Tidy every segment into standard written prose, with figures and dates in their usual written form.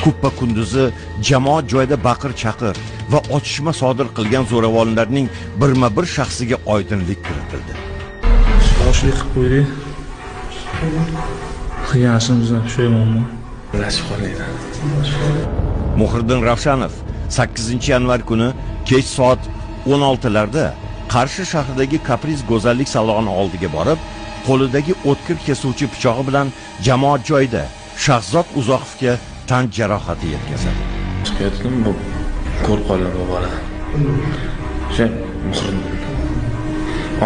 Kuppa kunduzi jamoat joyida baqir-chaqir va otishma sodir qilgan zo'ravonlarning birma-bir shaxsiga oydinlik kiritildi. Boshlik qilib qo'ydik. Qilgan ishimizdan pushaymonman. Birlashib qoldik. Muhriddin Ravshanov 8-yanvar kuni kech soat 16larda Qarshi shahridagi Kapriz go'zallik saloni oldiga borib, qo'lidagi o'tkir kesuvchi pichog'i bilan jamoat joyida Shahzod Uzoqovga tan jarohati yetkazadi. Chiqayotgandim, bu ko'rib qoldim bu bola. O'sha Muhriddin.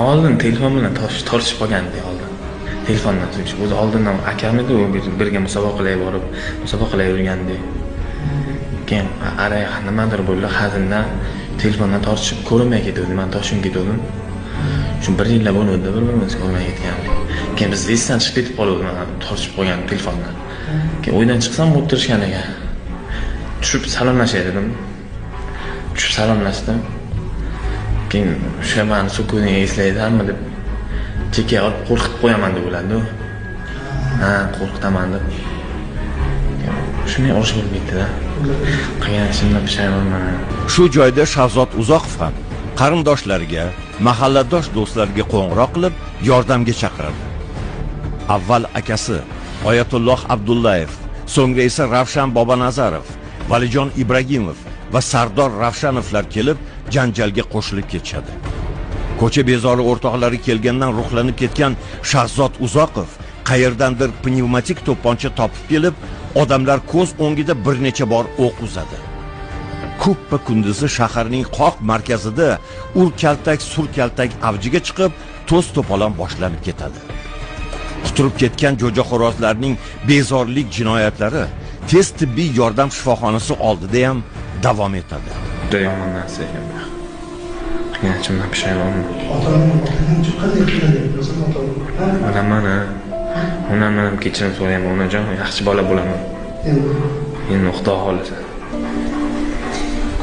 Oldin telefon bilan tortishib qolgandi oldin. Telefondan so'ng o'zi oldindan akam edi, u birga musobaqalarga borib, musobaqalarga yurgandi. Keyin aray nimadir bo'ldi, hazildan telefondan tortishib ko'rinmay ketdi, men toshim ketdim. Shu bir yillab bo'ldi, bir-birimizni ko'rmay ketgandik. Keyin biz esdan chiqib ketib qoldik, mana tortishib qolgan telefondan. Keyin uydan chiqsam o'tirishgan ekan. Tushib salomlashay dedim. Tushib salomlashdim. Keyin o'sha meni sukuni eslaysanmi deb chekka olib qo'rqitib qo'yaman deb o'yladi u. Ha, qo'rqitaman deb. Shunday urush bo'lib ketdi-da. Qilgan ishimdan pushaymonman. Shu joyda Shahzod Uzoqov ham qarindoshlariga, mahalladosh do'stlariga qo'ng'iroq qilib, yordamga chaqiradi. Avval akasi Oyatulloh Abdullayev, so'ngra esa Ravshan Bobanazarov, Valijon Ibragimov va Sardor Ravshanovlar kelib janjalga qo'shilib ketishadi. Ko'cha bezori o'rtoqlari kelgandan ruhlanib ketgan Shahzod Uzoqov qayerdandir pnevmatik to'pponcha topib kelib, odamlar ko'z o'ngida bir necha bor o'q uzadi. Kuppa kunduzi shaharning qoq markazida ur-kaltak, sur-kaltak avjiga chiqib, to's to'polon boshlanib ketadi. Quturib ketgan jo'jaxo'rozlarning bezorlik jinoyatlari tez tibbiy yordam shifoxonasi oldida ham davom etadi. Juda yomon narsa ekan bu. Qilgan ishimdan pushaymonman. Bilaman, ha. Onamdan ham kechirim so'rayman, onajon, yaxshi bola bo'laman. Endi Xudo xohlasa.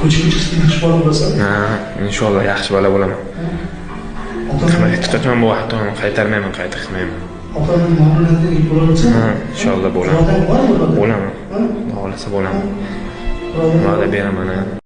Ko'chaga chiqsang yaxshi bola bo'lasan? Ha, inshaalloh yaxshi bola bo'laman. Hech qachon bu xatoni qaytarmayman, qayta qilmayman. Ota-onang muomalasiga bo'lasan? Ha, inshaalloh bo'laman. Bo'laman. Xudo xohlasa bo'laman. Va'da beraman.